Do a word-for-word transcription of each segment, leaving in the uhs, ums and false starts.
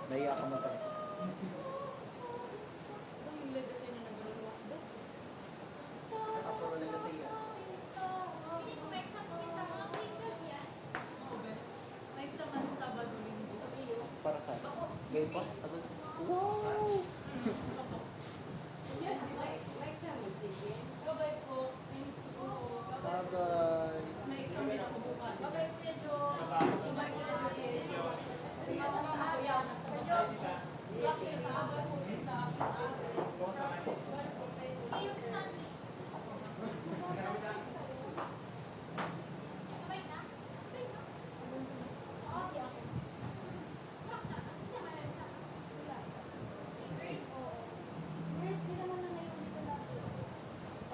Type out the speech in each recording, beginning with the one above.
Nahiya ka magkakita. Para sa... Ngayon pa? Sagot. Wow! Bye-bye.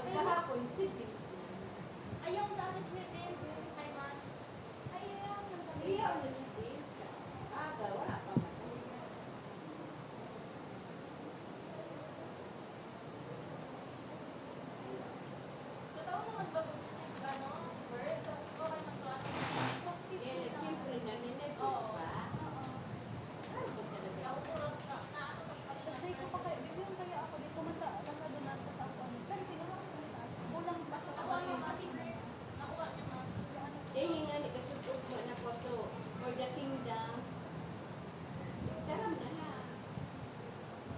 Maghapon, si Vince na. Ayaw sa akin si Vince. Hi, Mas. Ayaw na si Vince. Aga, wala pa man. Totoo naman ba itong, ano, si Bert? Okay man to, ano? Eh, siyempre, naninegos pa. Oo. Ano ba talaga? Kaya ako, inaano ko siya kanina. Tapos di ko pa kaya, di ko yun kaya ako, di ko man ta-, baka doon na sa taas, ano. Pero tinanong ko sa taas. Kulang pa sa... Ako, ano, kasi, nakuha niya, ma'am. Eh, nga, nagkasugod mo na po, so, for the kingdom, taram na na.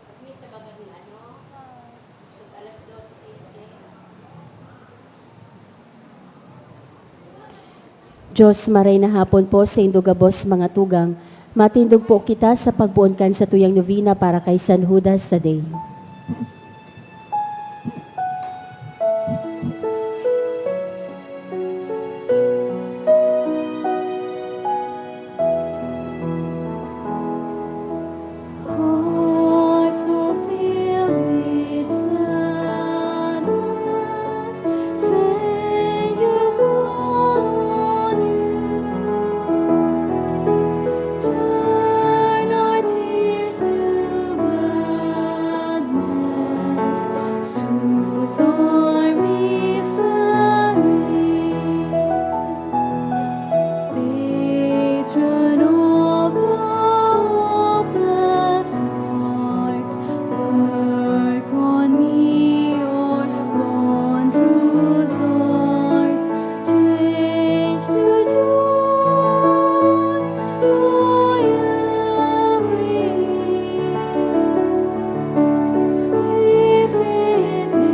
Pag may sa bagay ng ano, so, alas dose, eh, eh. Diyos, maray na hapon po saindo gabos, mga tugang. Matindog po kita sa pagboon kan satuyang novena para kay San Judas Tadeo. Hearts so filled with sadness, Saint, you call on you. Turn our tears to gladness, soothe our misery. Patron of the hopeless heart, work on me your wondrous art, change to joy my every if it be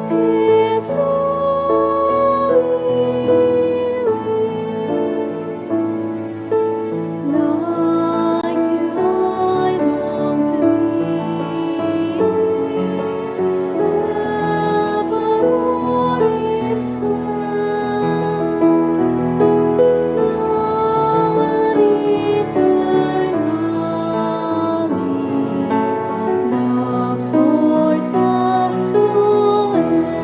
his holy will. Like you, I long to be ever more his friend. Now and eternally, love's force has no end.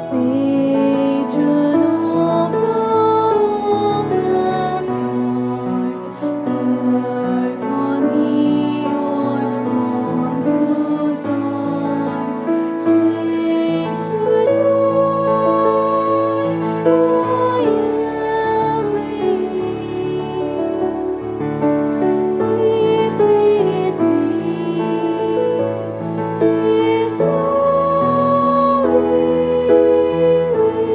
Patron of the hopeless heart, work on me your wondrous art. Change to joy my every if it be his holy will.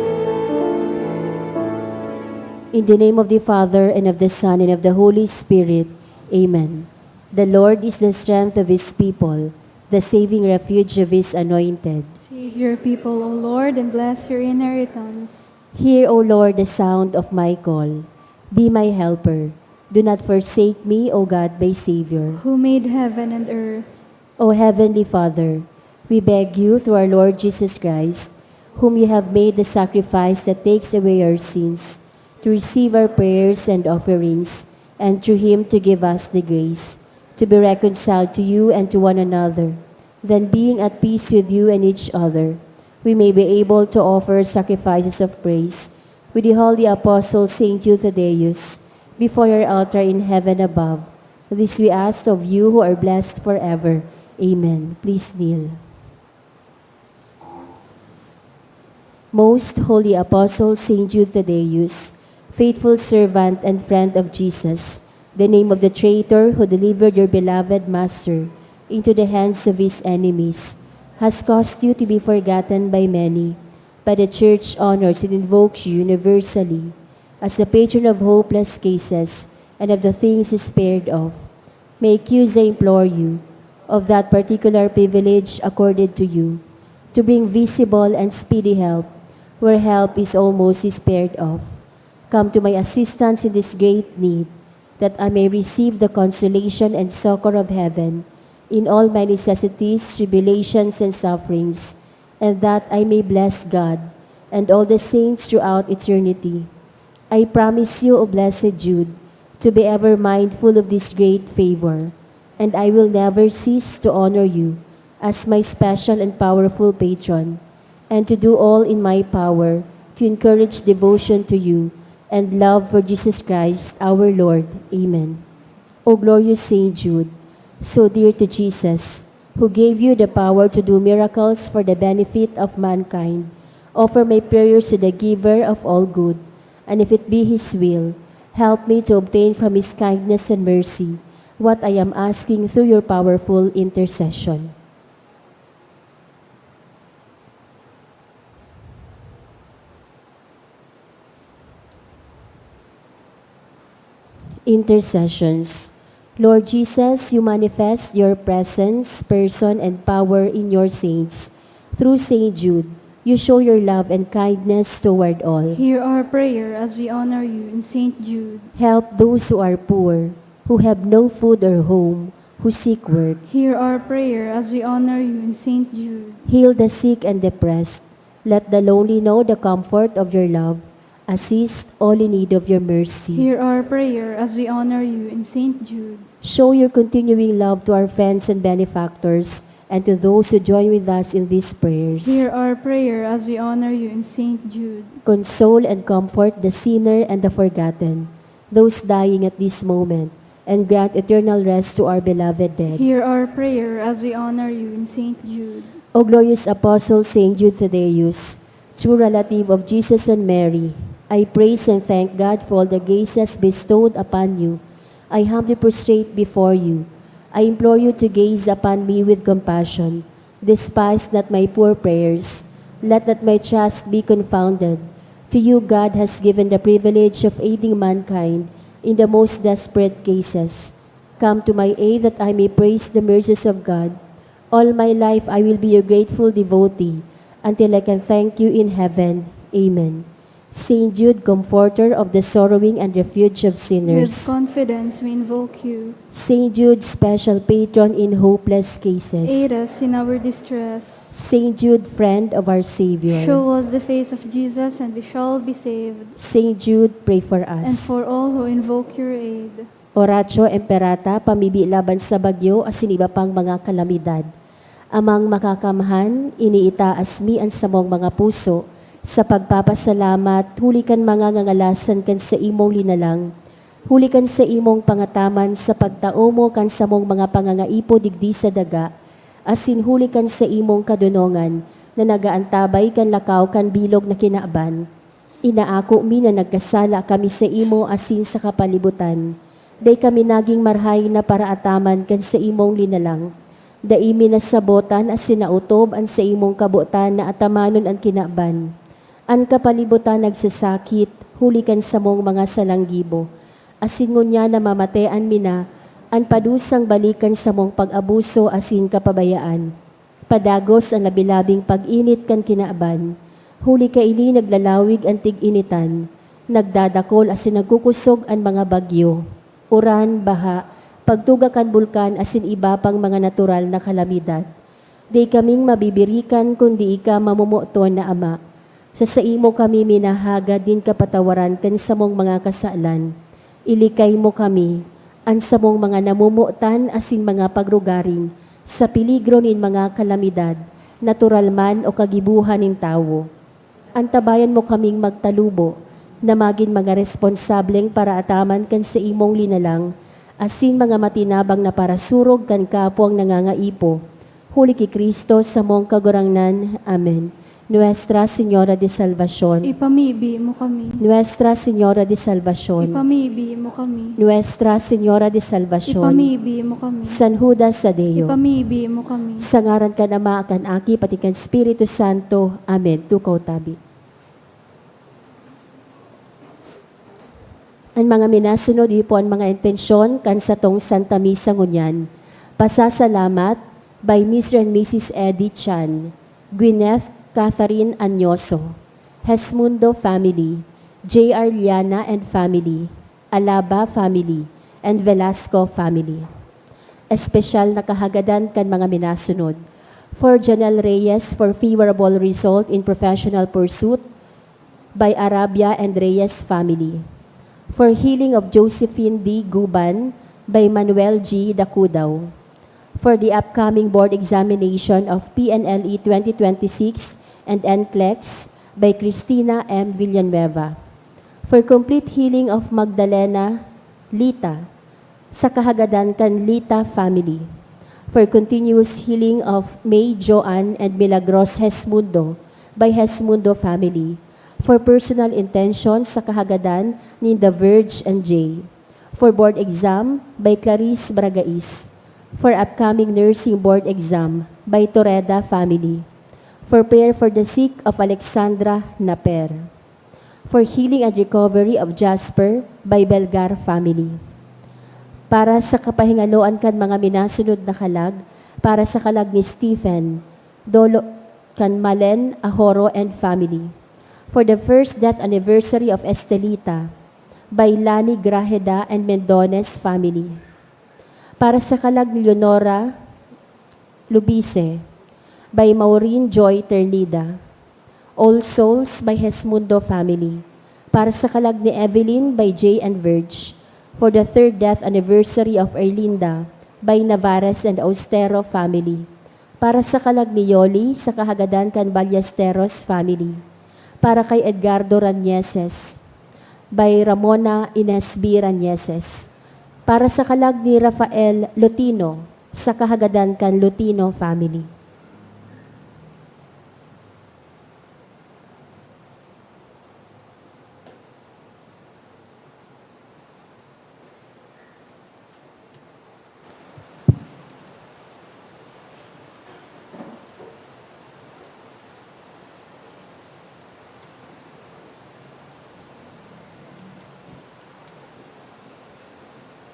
In the name of the Father, and of the Son, and of the Holy Spirit. Amen. The Lord is the strength of his people, the saving refuge of his anointed. Save your people, O Lord, and bless your inheritance. Hear, O Lord, the sound of my call. Be my helper. Do not forsake me, O God, my Savior. Who made heaven and earth. O Heavenly Father, we beg you through our Lord Jesus Christ, whom you have made the sacrifice that takes away our sins, to receive our prayers and offerings, and through him to give us the grace to be reconciled to you and to one another. Then, being at peace with you and each other, we may be able to offer sacrifices of praise with the holy apostle Saint Euthaddeus before your altar in heaven above. This we ask of you who are blessed forever Amen. Please kneel. Most Holy Apostle Saint Jude Thaddeus, faithful servant and friend of Jesus, the name of the traitor who delivered your beloved Master into the hands of his enemies has caused you to be forgotten by many, but the Church honors and invokes you universally as the patron of hopeless cases and of the things despaired of. May I accuse, I implore you, of that particular privilege accorded to you, to bring visible and speedy help where help is almost despaired of. Come to my assistance in this great need, that I may receive the consolation and succor of heaven in all my necessities, tribulations, and sufferings, and that I may bless God and all the saints throughout eternity. I promise you, O Blessed Jude, to be ever mindful of this great favor, and I will never cease to honor you as my special and powerful patron, and to do all in my power to encourage devotion to you and love for Jesus Christ our Lord. Amen. O glorious Saint Jude, so dear to Jesus, who gave you the power to do miracles for the benefit of mankind, offer my prayers to the Giver of all good, and if it be His will, help me to obtain from His kindness and mercy what I am asking through your powerful intercession. Intercessions. Lord Jesus, you manifest your presence, person, and power in your saints. Through Saint Jude, you show your love and kindness toward all. Hear our prayer as we honor you in Saint Jude. Help those who are poor, who have no food or home, who seek work. Hear our prayer as we honor you in Saint Jude. Heal the sick and depressed. Let the lonely know the comfort of your love. Assist all in need of your mercy. Hear our prayer as we honor you in Saint Jude. Show your continuing love to our friends and benefactors and to those who join with us in these prayers. Hear our prayer as we honor you in Saint Jude. Console and comfort the sinner and the forgotten, those dying at this moment, and grant eternal rest to our beloved dead. Hear our prayer as we honor you in Saint Jude. O glorious Apostle Saint Jude Thaddeus, true relative of Jesus and Mary, I praise and thank God for all the graces bestowed upon you. I humbly prostrate before you. I implore you to gaze upon me with compassion. Despise not my poor prayers. Let not my trust be confounded. To you God has given the privilege of aiding mankind in the most desperate cases. Come to my aid that I may praise the mercies of God. All my life I will be your grateful devotee until I can thank you in heaven. Amen. Saint Jude, comforter of the sorrowing and refuge of sinners. With confidence we invoke you. Saint Jude, special patron in hopeless cases. Aid us in our distress. Saint Jude, friend of our Savior. Show us the face of Jesus and we shall be saved. Saint Jude, pray for us. And for all who invoke your aid. Oratio Imperata, pamibi laban sa bagyo asin iba pang mga kalamidad. Amang Makakamhan, iniitaas mi an samong mga puso sa pagpapasalamat huli kan mga ngangalasan kan saimong linalang, huli kan saimong pangataman sa pagtao mo kan samong mga pangangaipo digdi sa daga, asin huli kan saimong kadonongan na nagaantabay kan lakaw kan bilog na kinaban. Inaako mi na nagkasala kami saimo asin sa kapalibutan. Dai kami nagin marahay na paraataman kan saimong linalang. Dai mi nasabotan asin naotob an saimong kabotan na atamanon an kinaban. An kapalibutan nagsasakit huli kan samong mga salanggibo, asin ngunyan namamatean mi na an padusang balik kan samong pag-abuso asin kapabayaan. Padagos an labi-labing pag-init kan kinaban, huli kaini naglalawig an tig-initan, nagdadakol asin nagkukosog an mga bagyo, uran, baha, pagtuga kan bulkan asin iba pang mga natural na kalamidad. Dai kaming mabibirikan kundi ika, mamomoton na Ama. Sa saimo kami minahagad nin kapatawaran kan samong mga kasalan. Ilikay mo kami, an samong mga namomotan asin mga pagrugaring, sa peligro nin mga kalamidad, natural man o kagibohan nin tawo. Antabayan mo kaming magtalubo na magin mga responsableng paraataman kan saimong linalang, asin mga matinabang na parasurog kan kapwang nangangaipo, huli ki Cristo samong Kagurangnan. Amen. Nuestra Señora de Salvacion. Ipamibi mo kami. Nuestra Señora de Salvacion. Ipamibi mo kami. Nuestra Señora de Salvacion. Ipamibi mo kami. San Judas Tadeo. Ipamibi mo kami. Sa ngaran kan Ama, kan Aki, pati kan Espiritu Santo. Amen. Tukaw tabi. An mga minasunod, iyo po an mga intensyon kan satong Santa Misa ngunyan. Pasasalamat by Mister and Missus Eddie Chan, Gwyneth Catherine Añoso, Hesmundo family, J R Liana and family, Alaba family, and Velasco family. Espesyal na kahagadan kan mga minasunod. For Janelle Reyes, for favorable result in professional pursuit, by Arabia and Reyes family. For healing of Josephine D. Guban by Manuel G. Dacudao. For the upcoming board examination of P N L E twenty twenty-six and NCLEX by Christina M. Villanueva. For complete healing of Magdalena Lita sa kahagadan kan Lita family. For continuous healing of May Joan and Milagros Hesmundo by Hesmundo family. For personal intentions sa kahagadan ni The Verge and Jay. For board exam by Clarice Bragais. For upcoming nursing board exam by Toreda family. For prayer for the sick of Alexandra Naper. For healing and recovery of Jasper by Belgar family. Para sa kapahingaloan kan mga minasunod na kalag, para sa kalag ni Stephen, dolo kan Malen Ahoro and family. For the first death anniversary of Estelita by Lani Grajeda and Mendones family. Para sa kalag ni Leonora Lubice, by Maureen Joy Ternida. All Souls by Hesmundo family. Para sa kalag ni Evelyn by Jay and Verge. For the third death anniversary of Erlinda by Navarez and Austero family. Para sa kalag ni Yoli sa kahagadan kan Ballesteros family. Para kay Edgardo Rañeses by Ramona Ines B. Rañeses. Para sa kalag ni Rafael Lotino sa kahagadan kan Lotino family.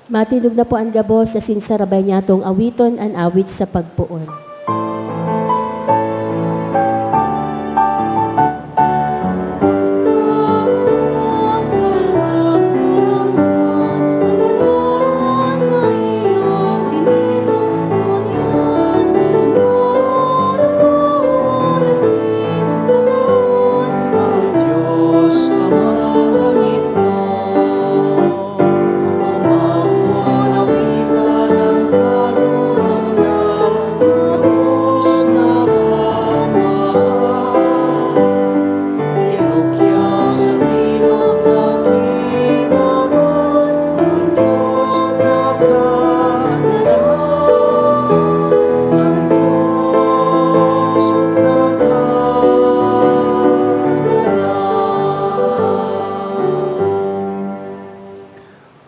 Matindog na po an gabos asin sarabay niyatong awiton an awit sa pagpoon.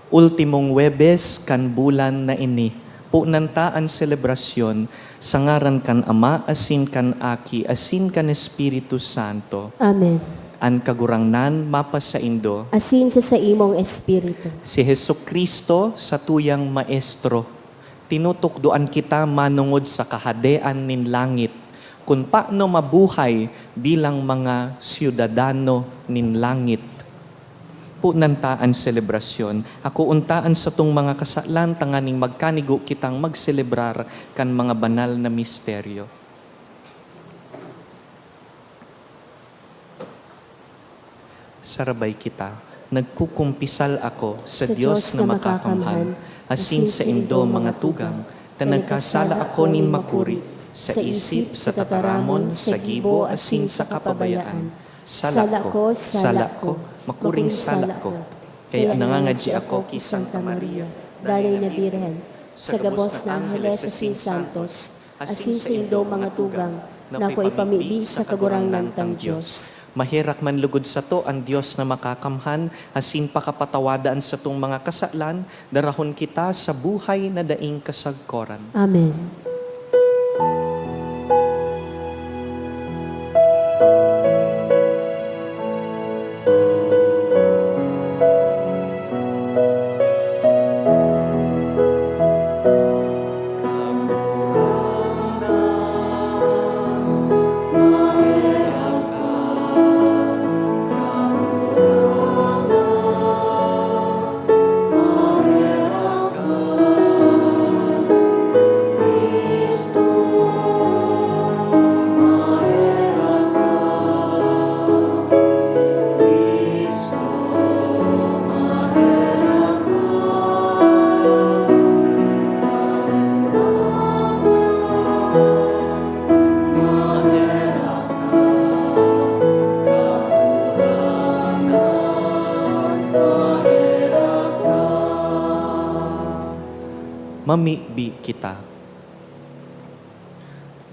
Ultimong Huwebes kan bulan na ini, punan ta an selebrasyon sa ngaran kan Ama, asin kan Aki, asin kan Espiritu Santo. Amen. An Kagurangnan mapasaindo. Asin sa saimong espiritu. Si Jesu-Cristo, satuyang Maestro, tinutukdoan kita manongod sa Kahadean nin langit, kun paano mabuhay bilang mga syudadano nin langit. Punan ta an selebrasyon. Akoon ta an satong mga kasalan tanganing magkanigo kitang magselebrar kan mga banal na misteryo. Sarabay kita. Nagkukumpisal ako sa Sa Dios Dios na na makakamhan, makakamhan, asin asin saindo, saindo, mga mga tugang, tugang, ta ta nagkasala nagkasala ako ako nin nin makuri, makuri, sa sa isip, isip, sa sa tataramon, tataramon, sa sa gibo, gibo, asin asin sa sa kapabayaan. kapabayaan. Sala Sala ko, ko, sala sala ko, ko, makuring makuring sala sala ko. ko. Kaya Kaya nangangadyi nangangadyi ako ako ki ki Santa Santa Maria, Maria, danay na Birhen, sa gabos na angheles asin santos, asin saindong mga tugang, na akoy ipamibi sa Kagurangnan tang Dios. Maherak man lugod sato an Dios na Makakamhan, asin pakapatawada an satong mga kasalan, darahon kita sa buhay na daing kasagkoran. Amen. Mamibi kita.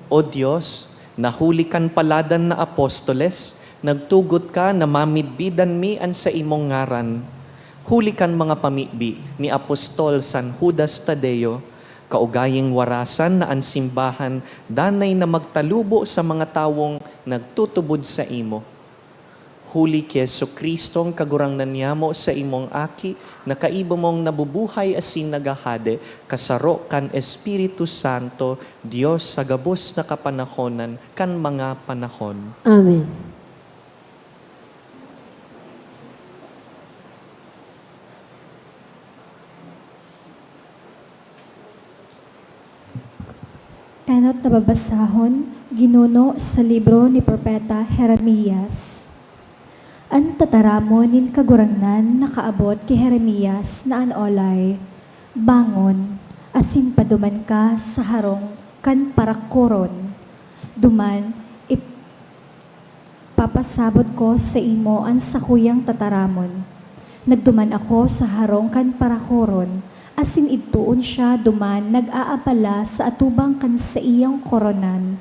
O Dios, na huli kan paladan na apostoles, nagtugot ka na mamidbidan mi an saimong ngaran. Huli kan mga pamibi ni Apostol San Judas Tadeo, kaugaying warasan na an simbahan danay na magtalubo sa mga tawong nagtutubod saimo. Huli ki Jesu-Cristong Kagurangnan niyamo, saimong Aki, na kaiba mong nabubuhay asin naghahade, kasaro kan Espiritu Santo, Dios sa gabos na kapanahonan kan mga panahon. Amen. Enot na babasahon, ginuno sa libro ni Propeta Jeremias. An tataramon nin Kagurangnan nakaabot ki Jeremias na an olay, "Bangon, asin paduman ka sa harong kan parakoron. Duman, ip-, papasabot ko saimo an sakuyang tataramon." Nagduman ako sa harong kan parakoron, asin idtoon siya duman nag-aabala sa atubang kan saiyang koronan.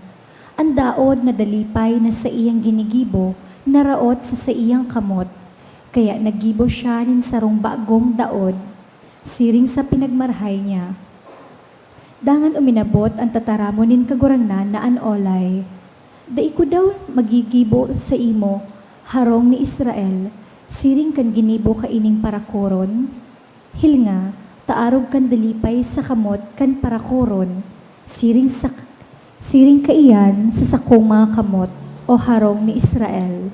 An daod na dalipay na saiyang ginigibo naraot sa saiyang kamot, kaya naggibo siya nin sarong bagong daod, siring sa pinagmarahay niya. Dangan uminabot an tataramon nin Kagurangnan na an olay, "Dai ko daw magigibo saimo, harong ni Israel, siring kan ginibo kaining parakoron? Hilnga, ta arog kan dalipay sa kamot kan parakoron, siring sa, siring kaiyan sa sakong mga kamot, o harong ni Israel."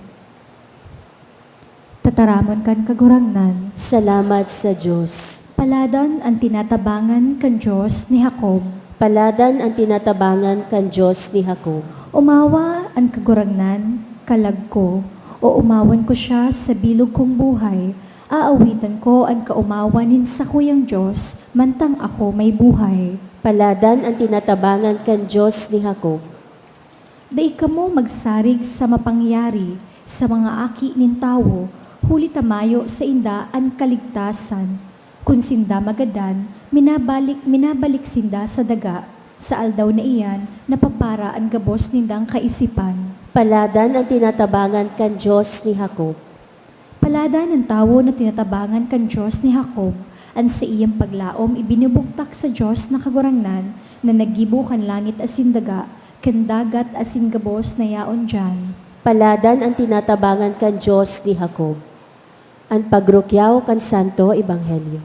Tataramon kan Kagurangnan. Salamat sa Dios. Paladan an tinatabangan kan Dios ni Jacob. Paladan an tinatabangan kan Dios ni Jacob. Umawa an Kagurangnan, kalag ko, oomawon ko siya sa bilog kong buhay, aawitan ko an kaomawan nin sakuyang Dios, mantang ako may buhay. Paladan an tinatabangan kan Dios ni Jacob. Dai kamo magsarig sa mapangyari sa mga aki nin tawo, huli ta mayo sainda an kaligtasan. Kun sinda magadan, minabalik, minabalik sinda sa daga. Sa aldaw na iyan, napapara an gabos nindang kaisipan. Paladan an tinatabangan kan Dios ni Jacob. Paladan an tawo na tinatabangan kan Dios ni Jacob. An saiyang paglaom ibinubugtak sa Dios na Kagurangnan, na naggibo kan langit asin daga, kan dagat asin gabos na yaon diyan. Paladan an tinatabangan kan Dios ni Jacob. An pagrukyaw kan Santo Ebanghelyo.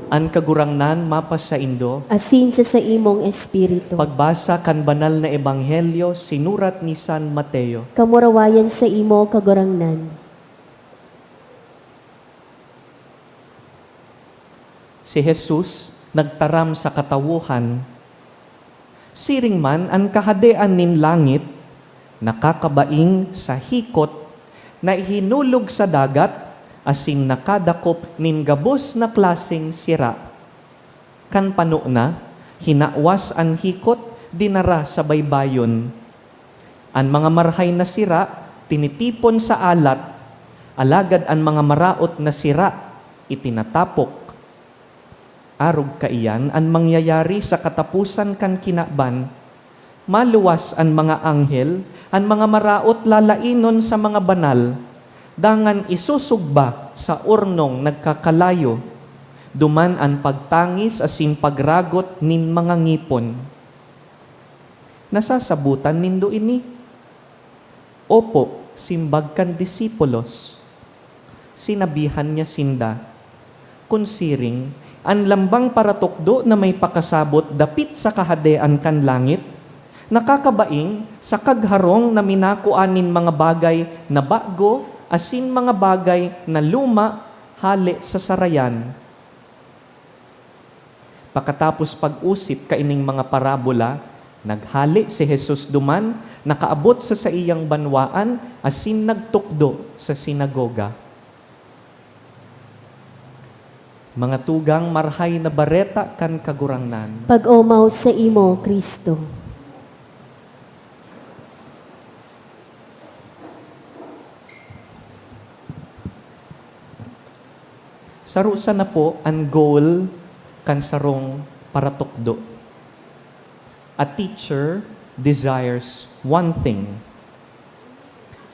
An Kagurangnan mapasaindo. Asin sa saimong espiritu. Pagbasa kan Banal na Ebanghelyo sinurat ni San Mateo. Kamurawayan saimo, Kagurangnan. Si Jesus nagtaram sa katawohan, "Siring man an Kahadean nin langit nakakabaing sa hikot na ihinulog sa dagat asin nakadakop nin gabos na klaseng sira. Kan pano na, hinawas an hikot, dinara sa baybayon. An mga marhay na sira tinitipon sa alat, alagad an mga maraot na sira itinatapok." Arog kaiyan an mangyayari sa kataposan kan kinaban. Maluwas an mga anghel, an mga maraot lalainon sa mga banal, dangan isusugba sa ornong nagkakalayo. Duman an pagtangis asin pagragot nin mga ngipon. Nasasabotan nindo ini? "Opo," simbag kan disipulos. Sinabihan niya sinda, "Kun siring, an lambang paratukdo na may pakasabot dapit sa Kahadean kan langit, nakakabaing sa kagharong na minakua nin mga bagay na bago asin mga bagay na luma hale sa sarayan." Pakatapos pag-osip kaining mga parabola, naghale si Jesus duman, nakaabot sa saiyang banwaan asin nagtukdo sa sinagoga. Mga tugang, Marahay na Bareta kan Kagurangnan. Pag-omaw saimo, Cristo. Saro sana po an goal kan sarong paratukdo. A teacher desires one thing,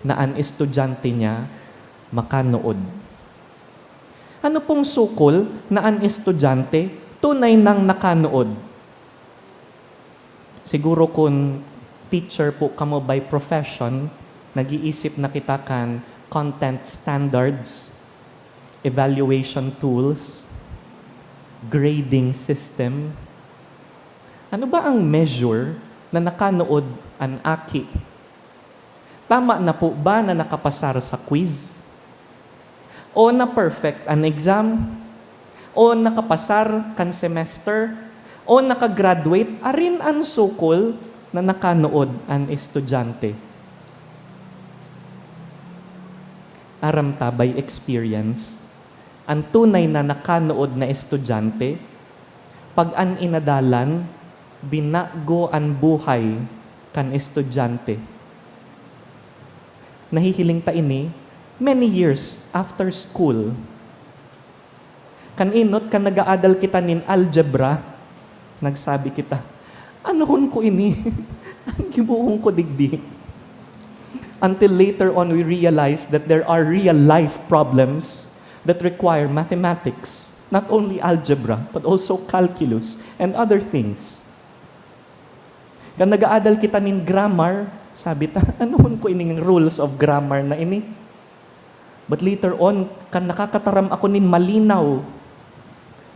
na an estudyante niya makanood. Ano pong sukol na an estudyante tunay nang nakanood? Siguro kun teacher po kamo by profession, nag-iisip na kita kan content standards, evaluation tools, grading system. Ano ba ang measure na nakanood an aki? Tama na po ba na nakapasar sa quiz? O na-perfect an exam? O nakapasar kan semester? O nakagraduate? Arin an sukol na nakanood an estudyante? Aram ta by experience, an tunay na nakanood na estudyante, pag an inadalan, binago an buhay kan estudyante. Nahihiling ta ini many years after school. Kan enot, kan nag-aadal kita nin algebra, nagsabi kita, "Anohon ko ini? An gibohon ko digdi?" Until later on, we realize that there are real life problems that require mathematics, not only algebra, but also calculus and other things. Kan nag-aadal kita nin grammar, sabi ta, "Anohon ko ining rules of grammar na ini?" But later on, kan nakakataram ako nin malinaw,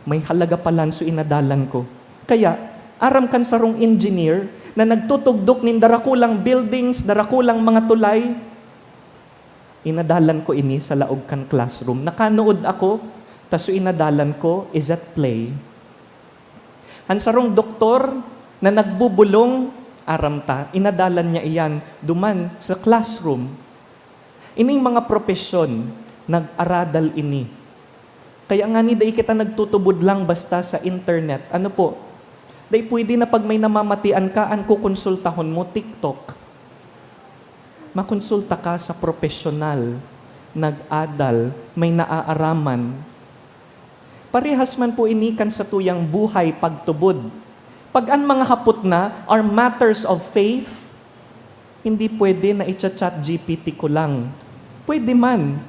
may halaga palan so inadalan ko. Kaya, aram kan sarong engineer na nagtutugdok nin darakulang buildings, darakulang mga tulay, inadalan ko ini sa laog kan classroom. Nakanood ako, ta so inadalan ko is at play. An sarong doktor na nagbubulong, aram ta, inadalan niya iyan duman sa classroom. Ining mga propesyon, nag-aradal ini. Kaya ngani dai kita nagtutubod lang basta sa internet. Ano po? Dai pwede na pag may namamatian ka, an kukonsultahon mo, TikTok. Makonsulta ka sa propesyonal, nag-adal, may naaaraman. Parehas man po ini kan satuyang buhay pagtubod. Pag an mga hapot na are matters of faith, hindi pwede na icha-chat G P T ko lang. Pwede man.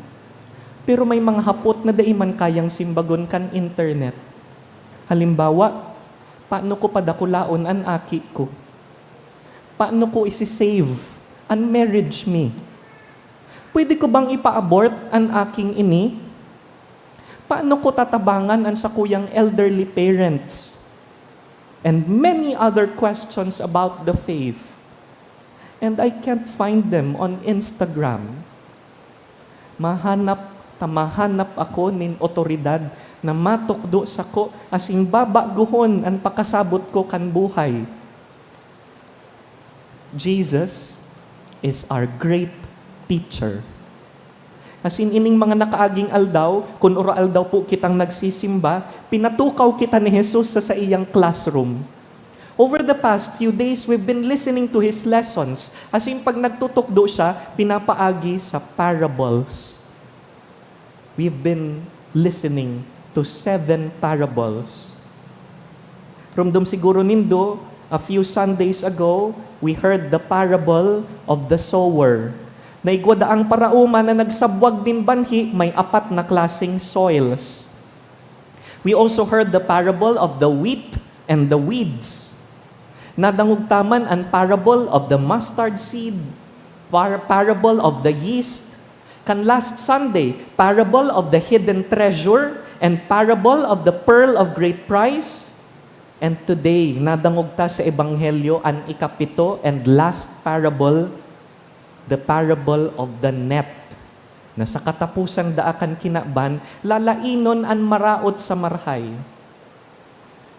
Pero may mga hapot na dai man kayang simbagon kan internet. Halimbawa, paano ko padakulaon an aki ko? Paano ko isi-save an marriage me? Pwede ko bang ipa-abort an aking ini? Paano ko tatabangan an sakuyang elderly parents? And many other questions about the faith. And I can't find them on Instagram. Mahanap ta mahanap ako nin otoridad na matukdo sako asin babagohon an pakasabot ko kan buhay. Jesus is our great teacher. Asin ining mga nakaaging aldaw, kun ora-aldaw po kitang nagsisimba, pinatukaw kita ni Jesus sa saiyang classroom. Over the past few days, we've been listening to his lessons. Asin pag nagtutukdo siya, pinapaagi sa parables. We've been listening to seven parables. Rumdom siguro nindo, a few Sundays ago, we heard the parable of the sower. Naigwa daang paraoma na nagsabwag nin banhi, may apat na klaseng soils. We also heard the parable of the wheat and the weeds. Nadangog ta man an parable of the mustard seed, par- parable of the yeast, kan last Sunday, parable of the hidden treasure, and parable of the pearl of great price. And today, nadangog ta sa Ebanghelyo an ikapito and last parable, the parable of the net, na sa katapusang daa kan kinaban, lalainon an maraot sa marhay.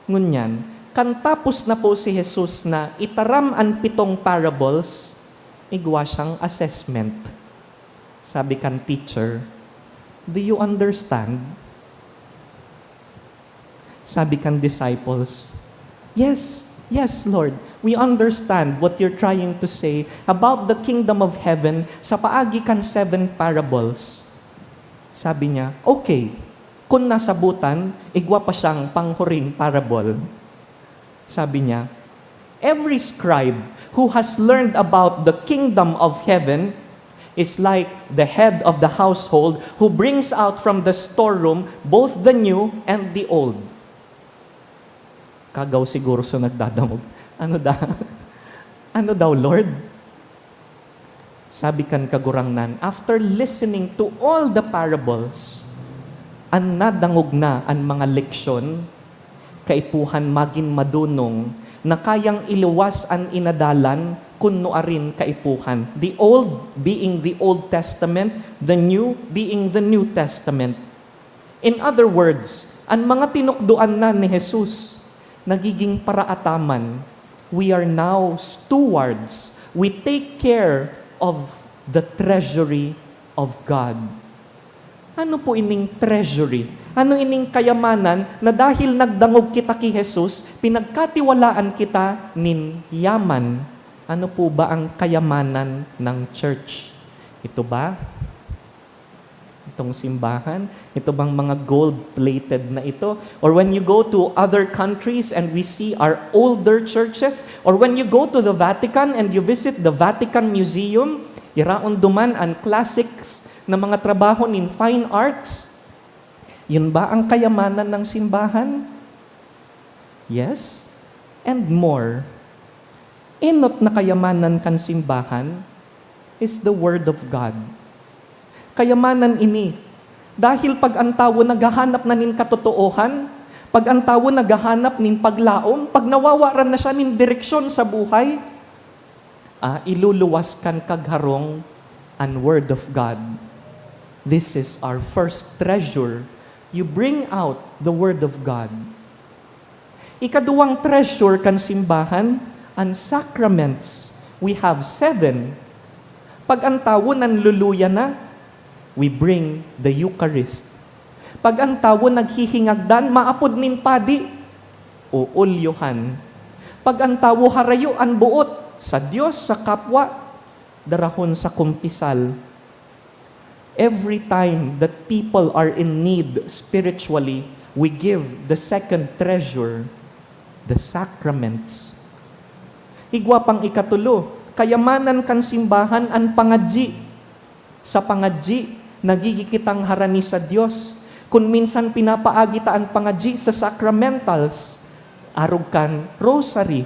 Ngunyan, kan tapos na po si Jesus na itaram an pitong parables, igwa siyang assessment. Sabi kan teacher, "Do you understand?" Sabi kan disciples, "Yes, yes, Lord. We understand what you're trying to say about the kingdom of heaven sa paagi kan seven parables." Sabi niya, "Okay, kun nasabotan, igwa pa siyang panghuring parable." Sabi niya, "Every scribe who has learned about the kingdom of heaven is like the head of the household who brings out from the storeroom both the new and the old." Kagaw siguro sa nagdadangog, "Ano da? Ano daw, Lord?" Sabi kan Kagurangnan, after listening to all the parables, an nadangog na an mga leksyon, kaipuhan magin madonong na kayang iluwas an inadalan kun nuarin kaipuhan. The old being the Old Testament, the new being the New Testament. In other words, an mga tinukdoan na ni Jesus, nagiging paraataman. We are now stewards. We take care of the treasury of God. Ano po ining treasury? Ano ining kayamanan na dahil nagdangog kita ki Jesus, pinagkatiwalaan kita nin yaman? Ano po ba ang kayamanan ng church? Ito ba? Itong simbahan? Ito bang mga gold-plated na ito? Or when you go to other countries and we see our older churches, or when you go to the Vatican and you visit the Vatican Museum, iraon duman an classics na mga trabaho nin fine arts. Yun ba ang kayamanan ng simbahan? Yes, and more. Enot na kayamanan kan simbahan is the Word of God. Kayamanan ini, dahil pag an tawo naghahanap na nin katotoohan, pag an tawo naghahanap nin paglaom, pag nawawaran na siya nin direksyon sa buhay, ah, iluluwas kan kagharong an Word of God. This is our first treasure. You bring out the Word of God. Ikaduwang treasure kan simbahan, an sacraments. We have seven. Pag an tawo nanluluya na, we bring the Eucharist. Pag an tawo naghihingagdan, maapod nin padi, uulyohan. Pag an tawo harayo an boot sa Dios, sa kapwa, darahon sa kumpisal. Every time that people are in need spiritually, we give the second treasure, the sacraments. Igwa pang ikatulo, kayamanan kan simbahan an pangadyi. Sa pangadyi, nagigikitang harani sa Dios. Kun minsan pinapaagi ta an pangadyi sa sacramentals, arog kan rosary,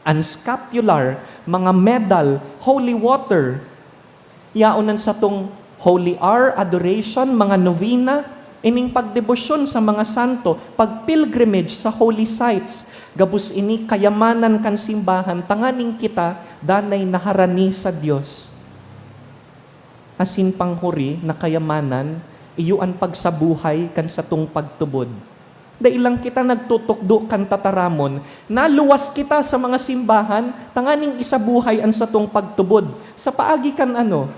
an scapular, mga medal, holy water. Yaon an satong holy hour, adoration, mga novena, ining pagdebosyon sa mga santo, pag-pilgrimage sa holy sites. Gabos ini kayamanan kan simbahan tanganing kita danay naharani sa Dios. Asin panghuri na kayamanan, Iyo an pagsabuhay kan satong pagtubod. Dai lang kita nagtutukdo kan tataramon, naluwas kita sa mga simbahan tanganing isabuhay an satong pagtubod. Sa paagi kan ano?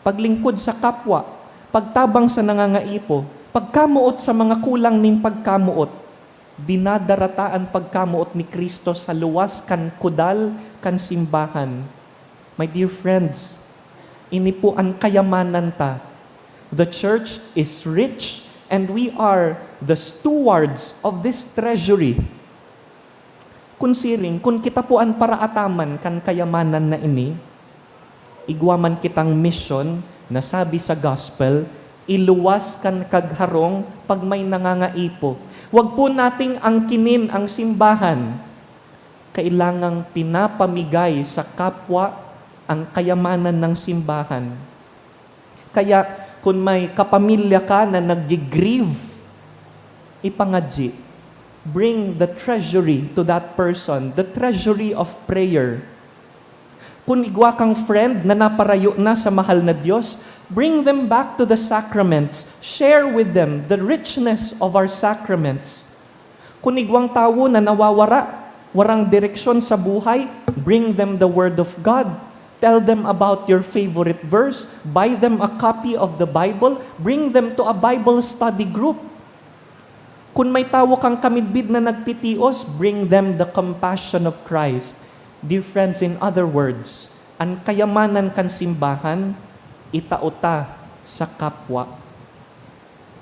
Paglingkod sa kapwa, pagtabang sa nangangaipo, pagkamoot sa mga kulang nin pagkamoot. Dinadarata an pagkamoot ni Cristo sa luwas kan kudal kan simbahan. My dear friends, ini po an kayamanan ta. The church is rich and we are the stewards of this treasury. Kun siring, kun kita po an paraataman kan kayamanan na ini, igwa man kitang misyon na sabi sa gospel, iluwas kan kagharong pag may nangangaipo. Wag po nating angkinin ang simbahan. Kailangang pinapamigay sa kapwa ang kayamanan ng simbahan. Kaya, kun may kapamilya ka na naggi-grieve, ipangadyi. Bring the treasury to that person, the treasury of prayer. Kun igwa kang friend na naparayo na sa mahal na Dios, bring them back to the sacraments. Share with them the richness of our sacraments. Kun igwang tawo na nawawara, warang direksyon sa buhay, bring them the Word of God. Tell them about your favorite verse. Buy them a copy of the Bible. Bring them to a Bible study group. Kun may tawo kang kamidbid na nagtitios, bring them the compassion of Christ. Dear friends, in other words, an kayamanan kan simbahan, itao ta sa kapwa.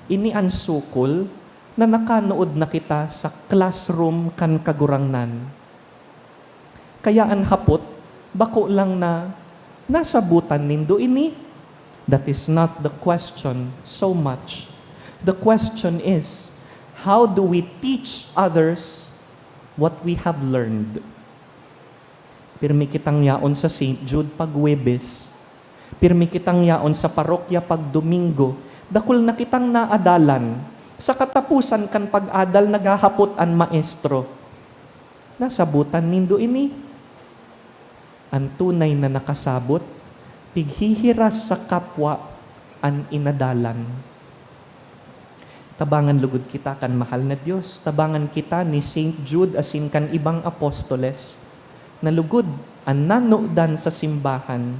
Ini an sukol na nakanood na kita sa classroom kan Kagurangnan. Kaya an hapot, bako lang na, "Nasabotan nindo ini?" That is not the question so much. The question is, how do we teach others what we have learned? Pirmi kitang yaon sa Saint Jude pag Huwebes. Pirmi kitang yaon sa parokya pag Domingo. Dakul na kitang naadalan. Sa katapusan kan pag-adal, naghahapot an maestro, "Nasabotan nindo ini?" An tunay na nakasabot, pighihiras sa kapwa an inadalan. Tabangan lugod kita kan mahal na Dios. Tabangan kita ni Saint Jude asin kan ibang apostoles, na lugod an nanodan sa simbahan,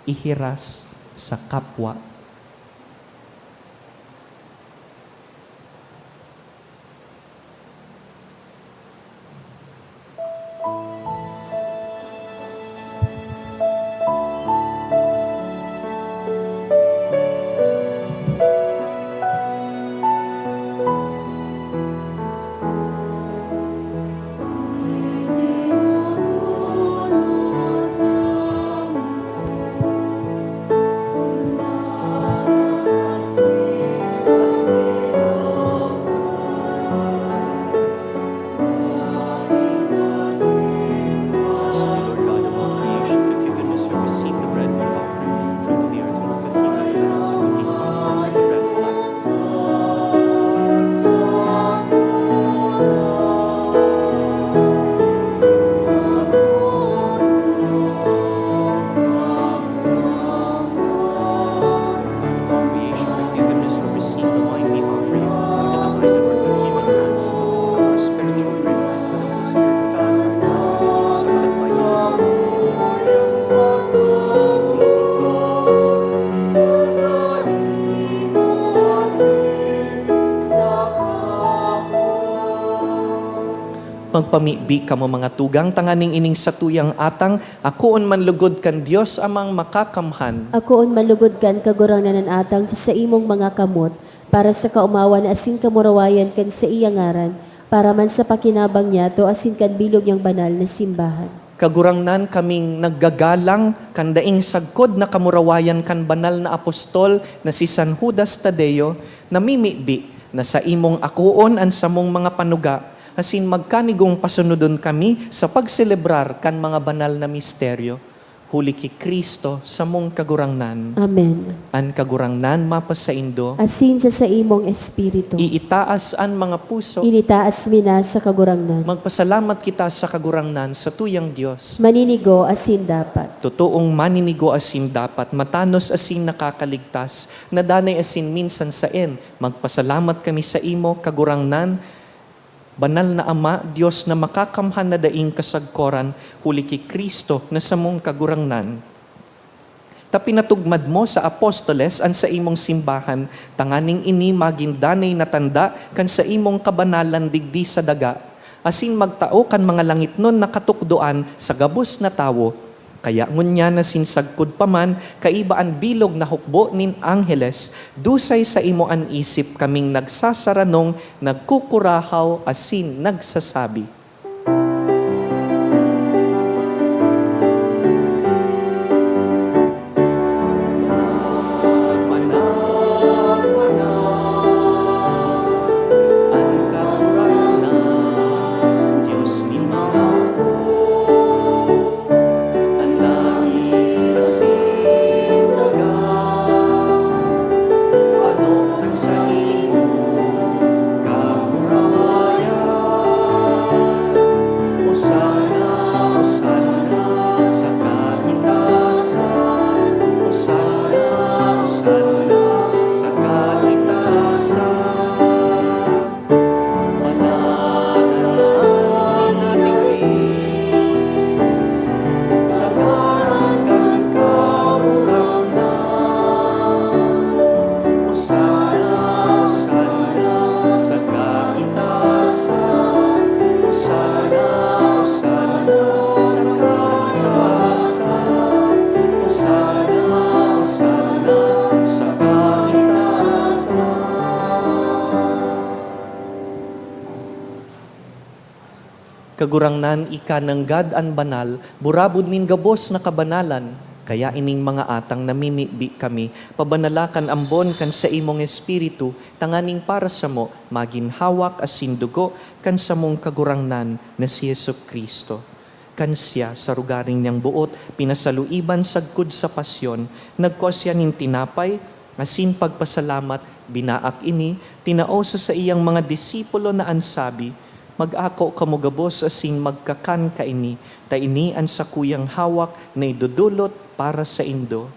ihiras sa kapwa. Lord God of all creation, with your goodness we receive the bread we offer you. Fruit of the earth, who opened the heaven of heavens and who gave forth the bread of life. Of all creation, with your goodness we receive the wine we offer you. Fruit of the vine, the work of human hands, our spiritual bread. Magpamibi kamo, mga tugang, tanganing ining satuyang atang akoon man lugod kan Dios Amang Makakamhan. Akoon man lugod kan Kagurangnan an atang sa saimong mga kamot, para sa kaomawan asin kamurawayan kan saiyang ngaran, para man sa pakinabang niyato asin kan bilog niyang banal na simbahan. Kagurangnan, kaming naggagalang kan daing sagkod na kamurawayan kan banal na apostol na si San Judas Tadeo, namimibi na saimong akoon an samong mga panuga, asin magkanigong pasunodon kami sa pagselebrar kan mga banal na misteryo. huli ki Cristo, samong Kagurangnan. Amen. An Kagurangnan mapasaindo. Asin sa saimong espiritu. Iitaas an mga puso. Initaas mi na sa Kagurangnan. Magpasalamat kita sa Kagurangnan, sa tuyang Dios. Maninigo asin dapat. Totoong maninigo asin dapat, matanos asin nakakaligtas, na danay asin minsan saen. Magpasalamat kami saimo, Kagurangnan, Banal na Ama, Dios na makakamhan na daing kasagkoran, huli ki Cristo na samong Kagurangnan. Ta pinatugmad mo sa apostoles an saimong simbahan, tanganing ini magin danay na tanda kan saimong kabanalan digdi sa daga, asin magtao kan mga langitnon na katukdoan sa gabos na tawo. Kaya ngunyan na sinsagkod pa man, kaiba an bilog na hukbo nin angheles, dusay saimo an isip kaming nagsasaranong, nagkukurahaw, asin nagsasabi. Kagurangnan, ika nanggad an banal, burabod nin gabos na kabanalan. Kaya ining mga atang namimibi kami, pabanala kan ambon kan saimong Espiritu, tanganing para samo magin hawak asin dugo kan samong Kagurangnan na si Jesu-Cristo. Kan siya, sa rogaring niyang boot, pinasaluiban sagkod sa pasyon, nagkua siya nin tinapay, asin pagpasalamat, binaak ini, tinao sa saiyang mga disipulo na an sabi, "Mag-ako kamo gabos asin magkakan kaini, ta ini an sakuyang hawak na idodolot para saindo."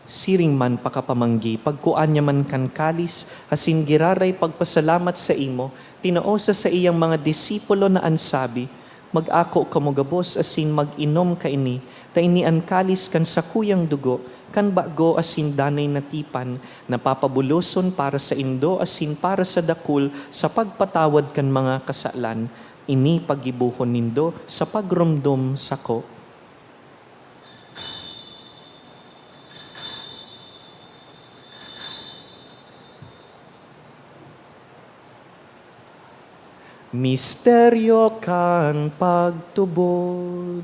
Siring man pakapamanggi, pagkua niya man kan kalis, asin giraray pagpasalamat saimo, tinao sa saiyang mga disipulo na an sabi, "Mag-ako kamo gabos asin mag-inom kaini, ta ini an kalis kan sakuyang dugo, kan bago asin danay na tipan, na papabuloson para saindo asin para sa dakul sa pagpatawad kan mga kasalan. Ini paggibohon nindo sa pagromdom sako." Misteryo kan pagtubod.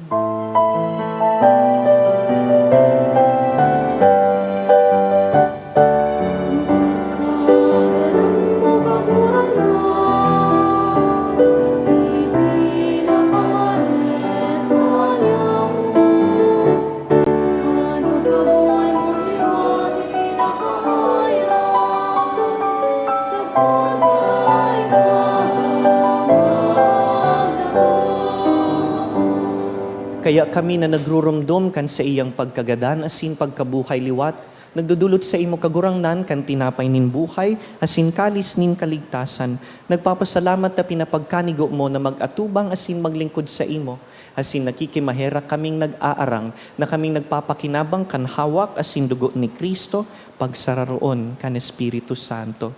Kaya kami na nagruromdom kan saiyang pagkagadan asin pagkabuhay liwat, nagdodolot saimo, Kagurangnan, kan tinapay nin buhay asin kalis nin kaligtasan. Nagpapasalamat ta pinapagkanigo mo na mag-atubang asin maglingkod saimo, asin nakikimaherak kaming nag-aarang na kaming nagpapakinabang kan hawak asin dugo ni Cristo, pagsararoon kan Espiritu Santo.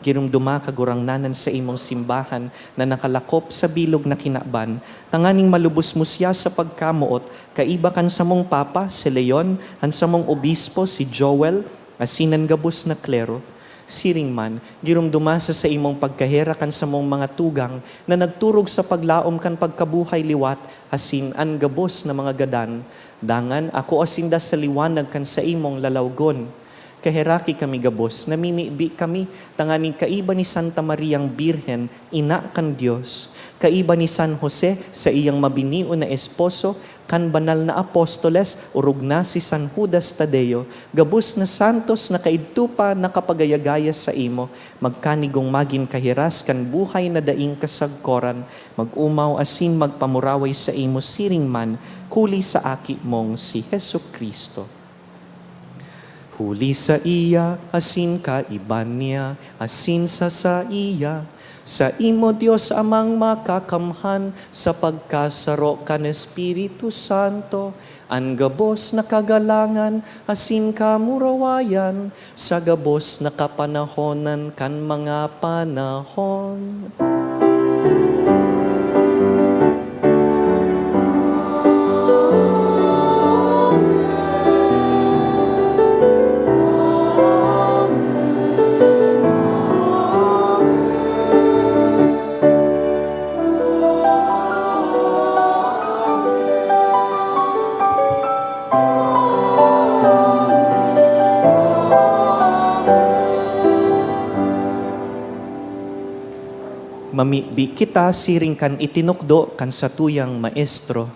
Giromdoma, Kagurangnan, an saimong simbahan na nakalakop sa bilog na kinaban, tanganing malubos mo siya sa pagkamoot, kaiba kan samong Papa, si Leon, an samong Obispo, si Joel, asin an gabos na klero. Siring man, giromdoma sa saimong pagkaherak an samong mga tugang na nagturog sa paglaom kan pagkabuhay liwat asin an gabos na mga gadan. Dangan, akoa sinda sa liwanag kan saimong lalawgon. Kaheraki kami gabos, namimibi kami tanganing kaiba ni Santa Mariang Birhen, ina kan Dios, kaiba ni San Jose, saiyang mabinion na esposo, kan banal na apostoles, orog na si San Judas Tadeo, gabos na santos na kaidto pa nakapagayagaya saimo, magkanigong magin kahiras kan buhay na daing kasagkoran, mag-omaw asin magpamuraway saimo siring man, huli sa Aki mong si Jesu-Cristo. Huli saiya, asin kaiba niya, asin sa saiya, saimo, Dios Amang Makakamhan, sa pagkasaro kan Espiritu Santo, an gabos na kagalangan asin kamurawayan sa gabos na kapanahonan kan mga panahon. Mamibi kita siring kan itinukdo kan satuyang Maestro.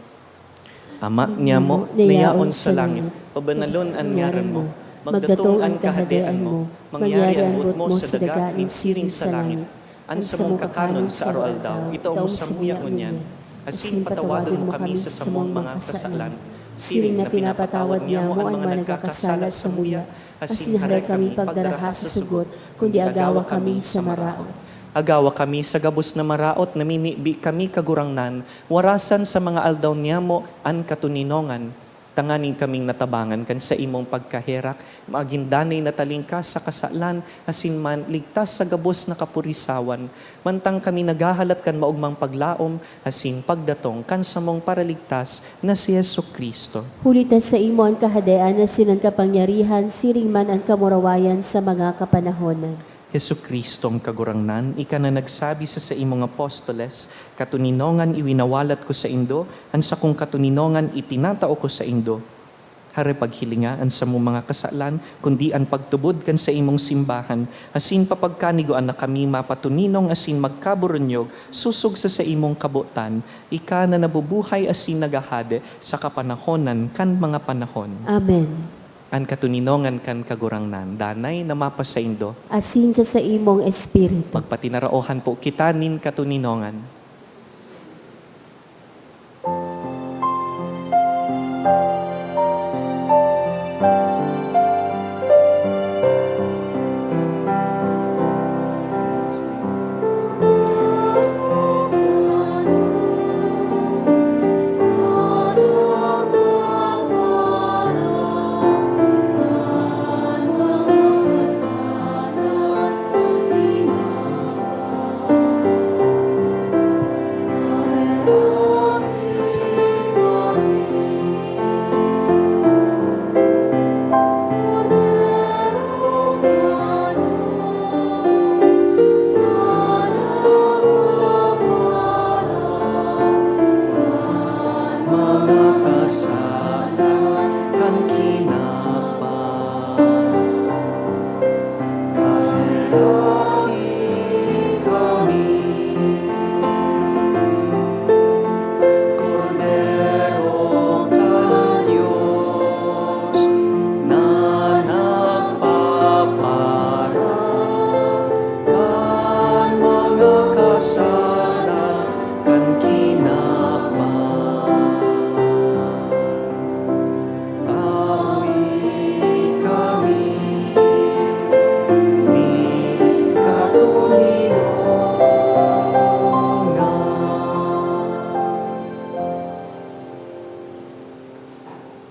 Ama niamo, na yaon sa langit, pabanalon an ngaran mo, magdatong an kahadean mo, mangyari an boot mo sa daga nin siring sa langit. An samong kakanon sa aroaldaw, itao mo samuya ngunyan, asin patawadon mo kami sa samong mga kasalan, siring na pinapatawad niamo an mga nagkakasala samuya, asin hare kami pagdaraha sa sugot, kundi agawa kami sa maraot. Agawa kami sa gabos na maraot, namimibi kami, Kagurangnan, warasan sa mga aldaw niamo an katoninongan, tanganing kaming natabangan kan saimong pagkaherak, magin danay na talingkas sa kasalan, asin man ligtas sa gabos na kapurisawan, mantang kami naghahalat kan maogmang paglaom asin pagdatong kan samong Paraligtas na si Jesu-Cristo. Huli ta saimo an kahadean asin an kapangyarihan, siring man an kamurawayan sa mga kapanahonan. Jesu-Cristong Kagurangnan, ika na nagsabi sa saimong apostoles, "Katoninongan iwinawalat ko saindo, an sakong katoninongan itinatao ko saindo." Hare paghilinga an samong mga kasalan, kundi an pagtubod kan saimong simbahan, asin papagkanigoan na kami mapatoninong asin magkaburunyog sosog sa saimong kabotan, ika na nabubuhay asin naghahade sa kapanahonan kan mga panahon. Amen. An katoninongan kan Kagurangnan, danay na mapasaindo. Asin sa saimong espiritu. Magpatinaraohan po kita nin katoninongan. Mga kasalan kan kinaban. Kaheraki kami, Kordero kan Dios, na nagpaparak kan mga kasalan kan kinaban. Tawi kami nin katoninongan.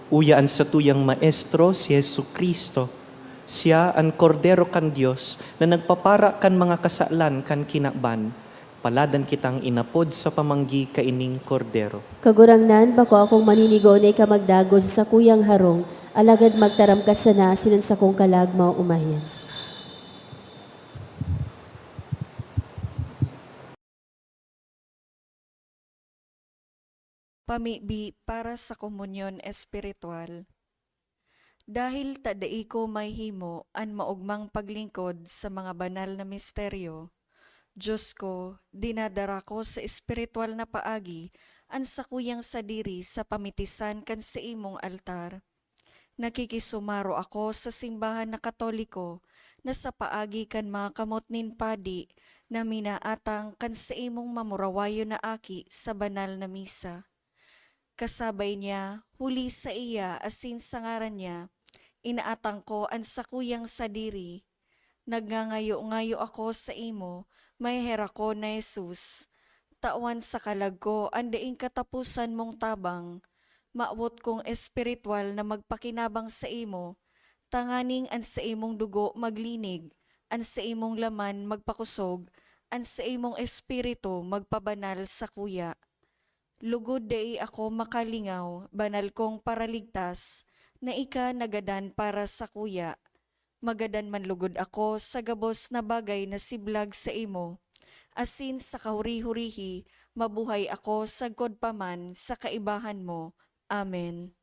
Uya an satuyang Maestro, si Jesu-Cristo. Siya an Kordero kan Dios na nagpapara kan mga kasalan kan kinaban. Paladan kitang inapod sa pamanggi kaining Kordero. Kagurangnan, bako akong maninigo na ika magdagos sa sakuyang harong, alagad magtaram ka sana asin an sakong kalag maoomayan. Pamibi para sa komunyon espiritual. Dahil ta dai ko mahihimo an maogmang paglingkod sa mga banal na misteryo, Diyos ko, dinadara ko sa espiritual na paagi an sakuyang sadiri sa pamitisan kan saimong altar. Nakikisumaro ako sa simbahan na Katoliko na sa paagi kan mga kamot nin padi na minaatang kan saimong mamurawayon na aki sa banal na misa. Kasabay niya, huli sa iya asin sa ngaran niya, inaatang ko an sakuyang sadiri. Nagngangayo-ngayo ako saimo, maheherakon na Jesus. Tawan sa kalag ko an daing kataposan mong tabang. Mawot kong espiritual na magpakinabang saimo, tanganing an saimong dugo maglinig, an saimong laman magpakosog, an saimong espiritu magpabanal sakuya. Lugod dai ako makalingaw, banal kong Paraligtas, na ika nagadan para sakuya. Magadan man lugod ako sa gabos na bagay na siblag saimo, asin sa kahuri-hurihi mabuhay ako sagkod pa man sa kaibahan mo. Amen.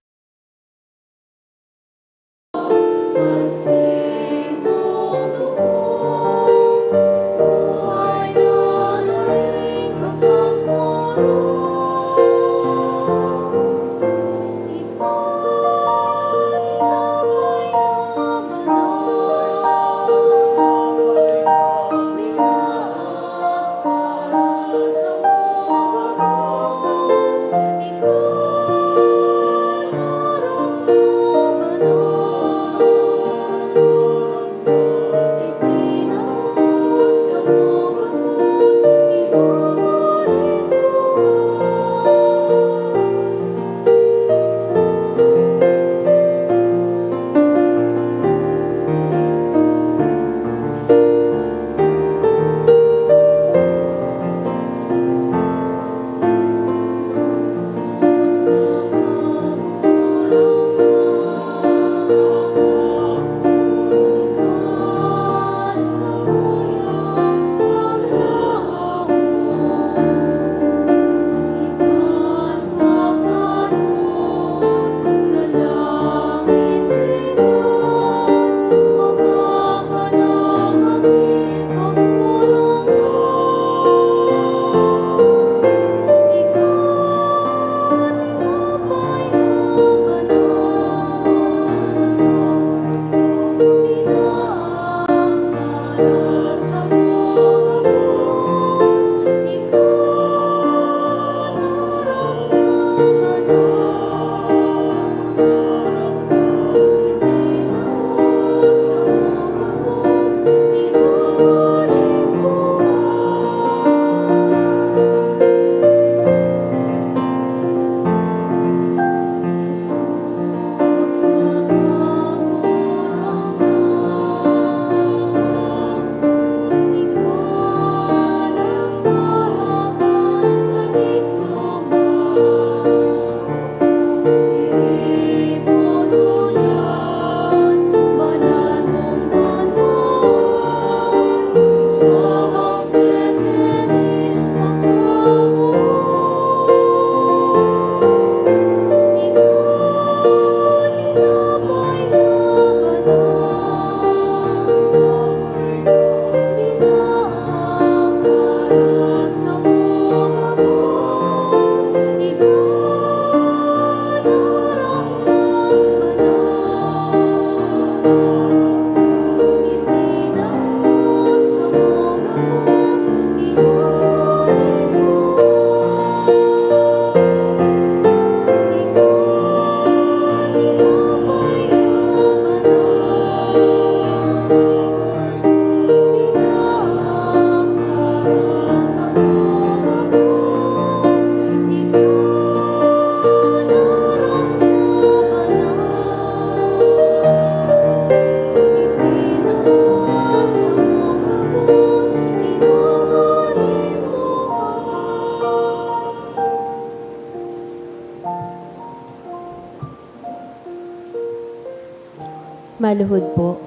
Maluhod po.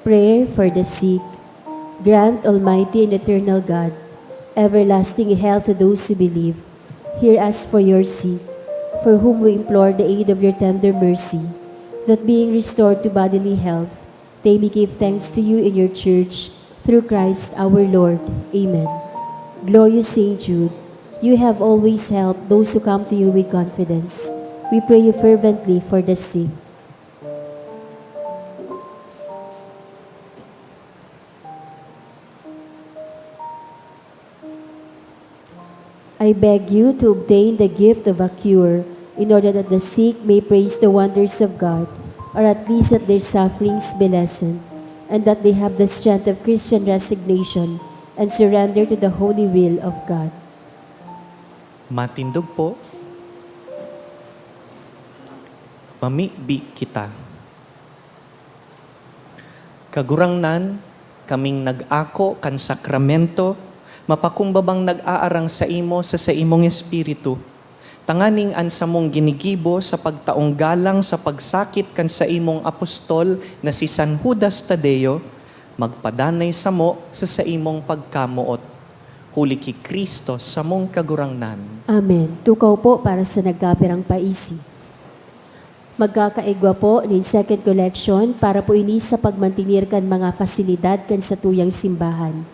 Prayer for the sick. Grant, Almighty and Eternal God, everlasting health to those who believe. Hear us for your sake. for whom we implore the aid of your tender mercy, that being restored to bodily health, they may give thanks to you in your church, through Christ our Lord. Amen. Glorious Saint Jude, you have always helped those who come to you with confidence. We pray you fervently for the sick. I beg you to obtain the gift of a cure, in order that the sick may praise the wonders of God, or at least that their sufferings be lessened, and that they have the strength of Christian resignation and surrender to the holy will of God. Matindog po. Mamibi kita. Kagurangnan, kaming nag-ako kan sakramento, mapakumbabang nag-aarang saimo sa saimong Espiritu, tanganing an samong ginigibo sa pagtaong galang sa pagsakit kan saimong apostol na si San Judas Tadeo, magpadanay samo sa saimong pagkamoot. Huli ki Cristo, samong Kagurangnan. Amen. Tukaw po para sa nagkapirang paisi. Magkakaigwa po nin second collection para po ini sa pagmantenir kan mga pasilidad kan satuyang simbahan.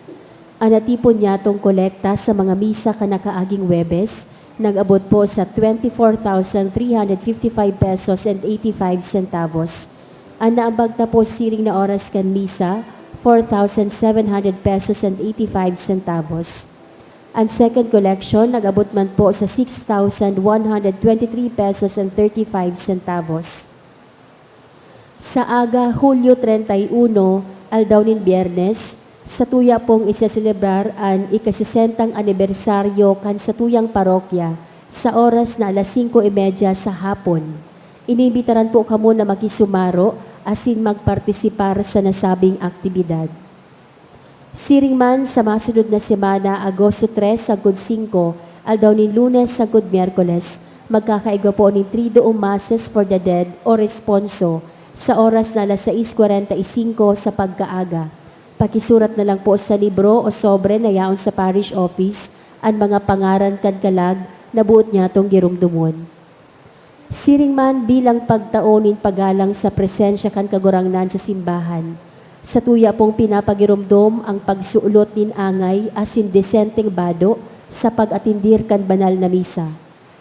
An natipon nyatong kolekta sa mga misa kan nakaaging Huwebes nag-abot po sa twenty-four thousand three hundred fifty-five pesos and eighty-five centavos. An naambag ta po siring na oras kan misa, four thousand seven hundred pesos and eighty-five centavos. An second collection nag-abot man po sa six thousand one hundred twenty-three pesos and thirty-five centavos. Sa aga, Hulyo treinta y uno, aldaw nin Biyernes, satuya pong iseselebrar an ikasesentang anibersaryo kan satuyang parokya sa oras na alas singko y media sa hapon. Iniimbitaran po kamo na makisumaro asin magpartisipar sa nasabing aktibidad. Siring man, sa masunod na semana, Agosto tres sagkod singko, aldaw nin Lunes sagkod Miyerkules, magkakaigwa po nin Triduum Masses for the Dead o Responso sa oras na alas sais kwarenta y singko sa pagkaaga. Pakisurat na lang po sa libro o sobre na yaon sa parish office an mga pangaran kan kalag na boot nyatong giromdomon. Siring man bilang pagtao nin paggalang sa presensya kan Kagurangnan sa simbahan, satuya pong pinapagiromdom ang pagsulot nin angay asin desenteng bado sa pag-atindir kan banal na misa.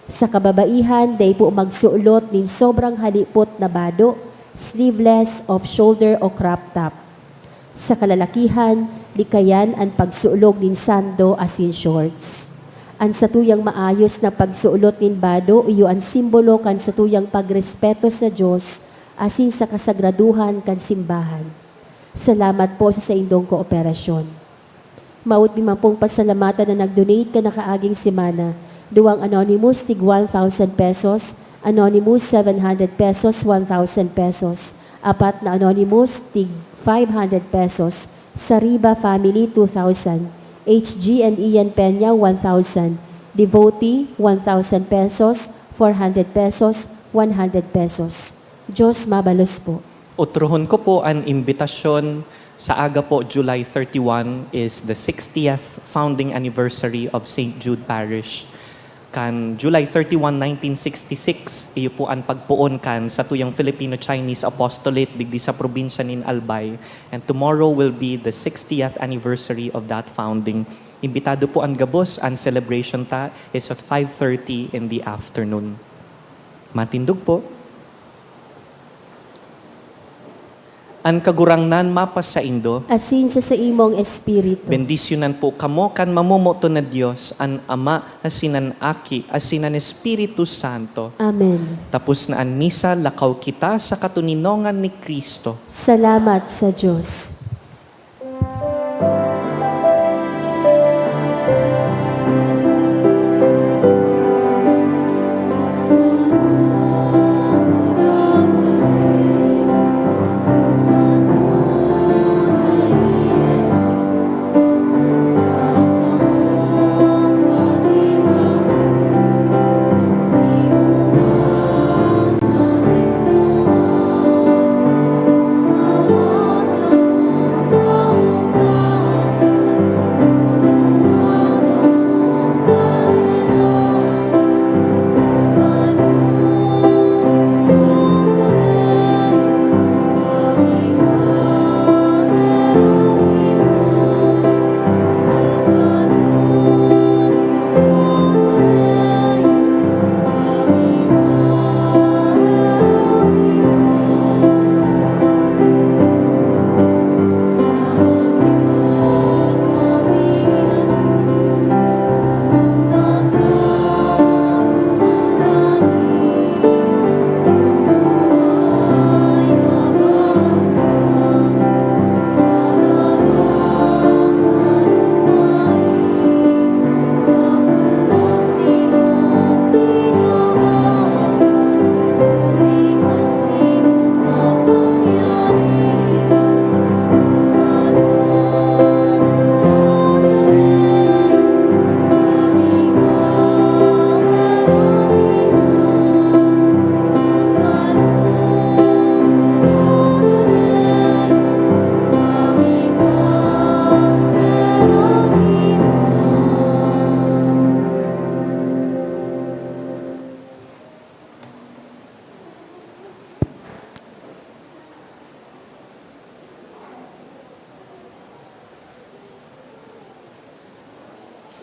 Sa kababaihan, dai po magsulot nin sobrang halipot na bado, sleeveless, off-shoulder o crop top. Sa kalalakihan, likayan an pagsulog nin sando asin shorts. An satuyang maayos na pagsulot nin bado iyo an simbolo kan satuyang pagrespeto sa Dios asin sa kasagraduhan kan simbahan. Salamat po sa saindong kooperasyon. Mawot mi man pong pasalamatan na nag-donate kan nakaaging semana. Duwang anonymous, tig one thousand pesos. Anonymous, seven hundred pesos, one thousand pesos. Apat na anonymous, tig five hundred pesos. Sariba family, two thousand. H G and Ian Peña, one thousand. Devotee, one thousand pesos. Four hundred pesos, one hundred pesos. Diyos mabalos po. Otrohon ko po an imbitasyon. Sa aga po, July thirty-one, is the sixtieth founding anniversary of Saint Jude Parish. Kan July thirty-one, nineteen sixty-six, iyo po an pagpoon kan satuyang Filipino-Chinese Apostolate digdi sa probinsya nin Albay. And tomorrow will be the sixtieth anniversary of that founding. Imbitado po an gabos. An celebration ta is at five thirty in the afternoon. Matindog po. An Kagurangnan mapasaindo. Asin sa saimong espiritu. Bendisyonan po kamo kan mamomoton na Dios, an Ama, asin an Aki, asin an Espiritu Santo. Amen. Tapos na an misa, lakaw kita sa katoninongan ni Cristo. Salamat sa Diyos.